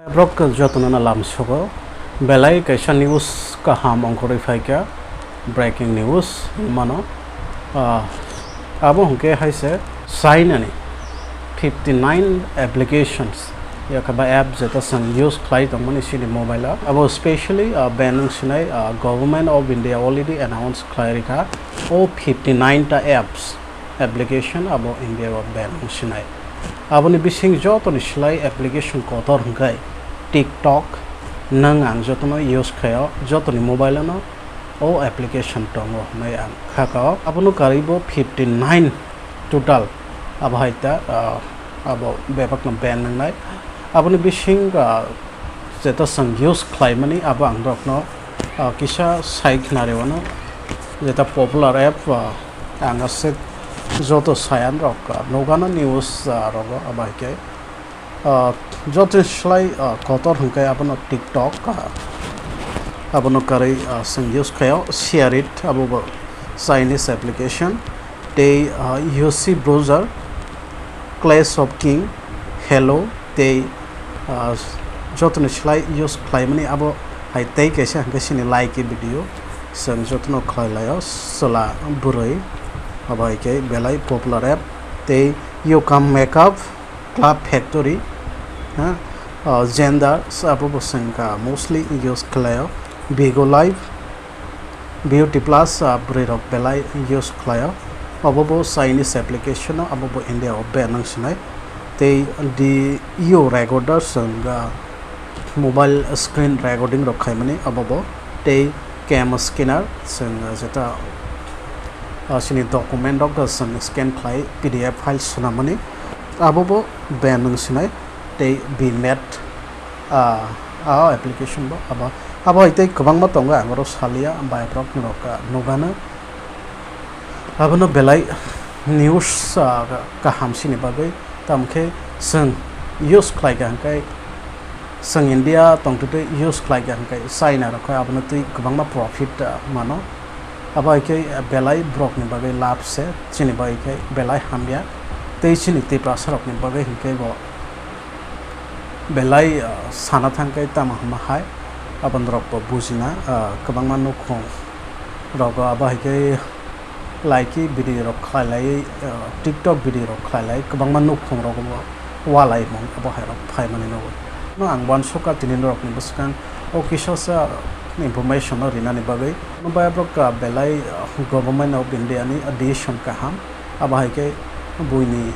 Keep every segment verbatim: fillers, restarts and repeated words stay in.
Borok jotono no lamsogo, belai kaisa news kaham ongkhorwi phaikha, breaking news hinmano. Ah, abo hwnkhe hai se China ni fifty nine applications, yakha ba app jeta chwng use khlai tongmani chini mobile o. Abo specially, ah, ban wng sinai, ah, Government of India already announce khlai rikha. O fifty nine ta apps, application abo India o ban wng sinai. Aboni bising jotoni slai application kotor hwnkhe TikTok, nwng ang jotono use khaio, jotoni mobile ano o application tongo hwnwi ang kha kao. Abono karwi bo fifty nine total, abo hai ta, ah, abo bebakno ban wngnai. Aboni bising, ah, jeta chwng use khlaimani abo ang rokno, ah, kisa sai khna rwano, jeta popular app, ah, ang aswk joto sayan rok, ah, nugano news, ah, rogo abo hai khe. Ah, joto slai, ah, kotor hwnkhe abono TikTok, ah, abono karwi, ah, chwng use khaio, Share It, abo bo Chinese application, tei, ah, U C Browser, Clash of King, Halo, tei, ah, jotoni slai use khlaimani abo hai tei kaisa hwnkhe chini Likee video, chwng jotono khlai laio, chwla bwrwi, abo hai khe belai popular app, tei YouCam Makeup, Club Factory, ha, ah, Xender, abo bo chwng kha mostly use khlaio, Bigo Live, Beauty Plus, ah, bwrwi rok belai use khlaio. Obo bo Chinese application o, abo bo India o ban wng sinai. Tei di U recorder chwng, ah, mobile screen recording rok khaimani abo bo. Tei cam scanner chwng, ah, jeta, ah, chini document rok chwng scan khlai P D F file swnamani abo bo ban wng sinai. Tei B mat, ah, ah, application bo abo, abo hai tei kwbangma tongo, ang oro salia, bai borok norok, ah, nugano. Abono belai news, ah, kaham sini bagwi, tamo khe chwng use khlai kha hwnkhe, chwng India tongtwtwi use khlai kha hwnkhe, China rok khe abono twi kwbangma profit, ah, mano. Abo hai khe belai borokni bagwi lab se, chini bagwi khe belai hamya. Tei chini Tiprasa rokni bagwi hinkhe bo belai, ah, sana thang khe tamo hwnma hai, abo norok bo bujina, ah, kwbangma nukhung rogo abo hai khe Likee video rok khlai lai, ah, TikTok video rok khlai lai, kwbangma nukhung rogo bo walai mung abo hai rok phai mani nugo. No ang uansukha tini norokni bwskang o kisa sa information no rinani bagwi. Bai borok, ah, belai, ah, Government of India ni decision kaham. Abo hai khe buini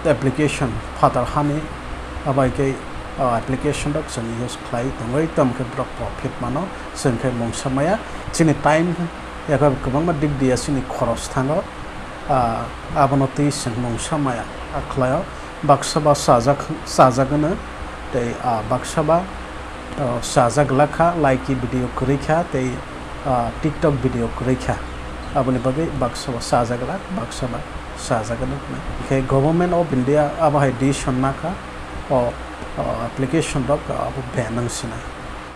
application phatar hani, abo hai khe, ah, application rok chwng use khlai tongwi tamo khe borok profit mano, chwng khe mungsa maya. Chini time yakha kwbangma dik diya chini khoros thango, ah, abono twi chwng mungsa maya, ah, khlaio. Baksa ba chajak, chajak hwno, tei, ah, baksa ba, ah, chajak glak kha, Likee video kwrwi kha, tei, ah, TikTok video kwrwi kha. Aboni bagwi baksa ba chajak glak, baksa ba chajak hwno hwnwi. Hinkhe Government of India abo hai decision ma kha, o, o application rok abo ban wng sinai.